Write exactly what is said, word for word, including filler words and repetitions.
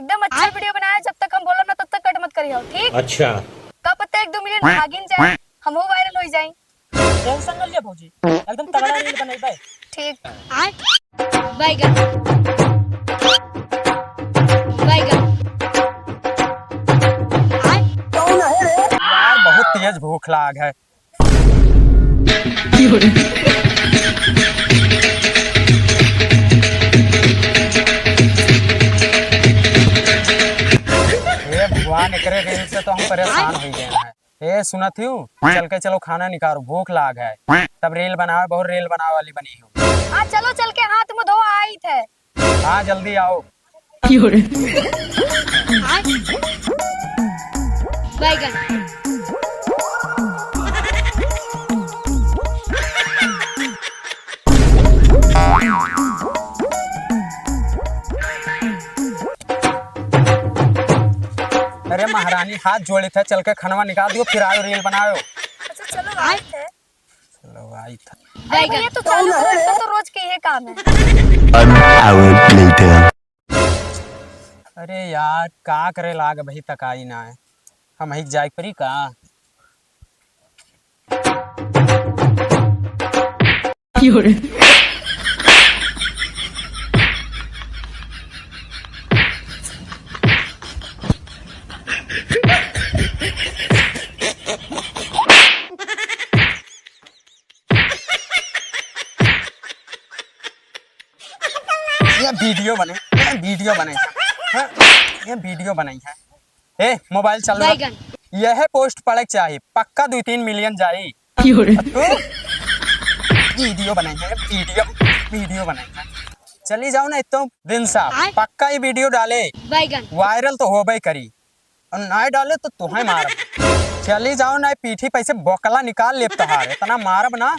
एकदम अच्छा वीडियो बनाए, जब तक हम बोलब ना तब तक कट मत करियो, ठीक? अच्छा। का पता एक दो मिलियन भागिन जाए, हमहू वायरल हो जाए। टेंशन न लिया भौजी, एकदम तगड़ा रील बनैबै। ठीक। बैगन। बैगन। यार, बहुत तेज भूख लाग है। हे भगवान, एकरे रील से तो हम परेशान हो गए हैं। ए, सुनत हियो? चल के चलो खाना निकालो, भूख लाग है। तब रील बनावे, बहुत रील बनावे वाली बनी हो। हाँ, चलो चल के हाथ मुँह धो आई थे। हाँ, जल्दी आओ। बैगन। अरे महारानी, हाथ जोड़ी थे, चल के खनवा निकाल दियो, फिर आओ रील बनाओ। अच्छा, चलो, आई थे। चलो, आई थे। अरे भैया, तो चालू करो, इनका तो रोज के ये काम है। One hour later. अरे यार, का करे लाग, अबही तक आई ना है। हमही के जाए परी का? ये वीडियो बने, ये वीडियो बने, हाँ, ये वीडियो बनाई है। ए, मोबाइल चालू रख। बैगन। यह पोस्ट पड़े के चाही, पक्का दो तीन मिलियन जाई। क्यों रे? तू वीडियो बनाई है, वीडियो, वीडियो बनाई है। चली जाओ ना, इतने दिन सा आय। पक्का ये वीडियो डाले, बैगन। वायरल तो होबे करी। और ना डाले तो तुहे मारब। चली जाओ ना, पीठी पे से बोकला निकाल लेब तोहार, इतना मारब ना।